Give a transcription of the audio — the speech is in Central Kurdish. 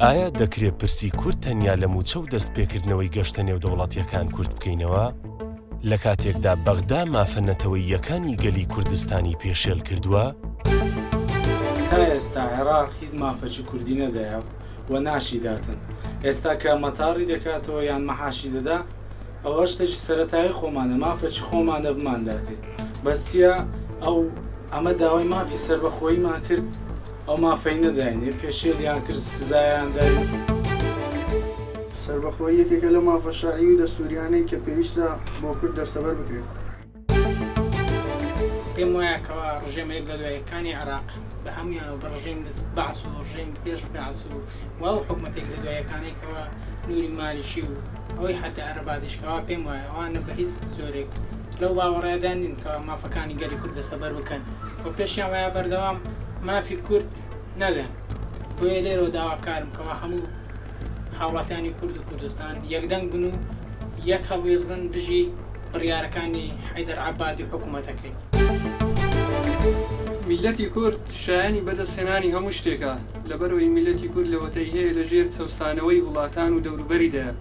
ئایا دەکرێ پرسی کورد تەنیا لە مووچە و دەستپێکردنەوەی گەشتە نێودەوڵەتییەکان کورت بکەینەوە؟ لە کاتێکدا بەغدا مافە نەتەوەییەکانی گەلی کوردستانی پێشێل کردووە؟ تا ئێستا عێراق هیچ مافەکی کوردی نەدایە و ناشیداتن. ئێستا کە مەتاڕی دەکاتەوە یان مەحاشی دەدا، ئەوە شتێکی سەرەتایی خۆمانە، مافەکی خۆمانە بمانداتێ. بەس چییە ئەو ئەمە داوای مافی سەربەخۆییمان کرد، ئەو مافەی نەداینێ، پێشێلیان کرد، سزایان داین. سەربەخۆیی یەکێکە لەو مافە شەرعی و دەستوورییانەی کە پێویستە بۆ کورد دەستەبەر بکرێت. پێم وایە کەوا ڕژێمە یەک لە دوای یەکانی عێراق بە هەموویانەوە بە ڕژێمی بەعس و ڕژێمی پێش بەعس و و ئەو حکومەتە یەک لە دوای یەکانەی کەوا نوری مالیکی و ئەوەی حەتا ئەربادیش کەوا پێم وایە ئەوانە بە هیچ جۆرێک لەو باوەڕەدا نین کەوا مافەکانی گەلی کورد دەستەبەر بکەن و پێشیان وایە بەردەوام مافی کورد نەدەن بۆیە لێرەوە داواکارم کەوا هەموو هاوڵاتیانی کورد و کوردستان یەکدەنگ بن و یەک هەڵوێست بن دژی بڕیارەکانی حەیدەر عەبادی و حکوومەتەکەی. میللەتی کورد شایەنی بەدەستهێنانی هەموو شتێکە، لەبەرئەوەی میللەتی کورد لەوەتەی هەیە لەژێر چەوسانەوەی وڵاتان و دەوروبەریدایە.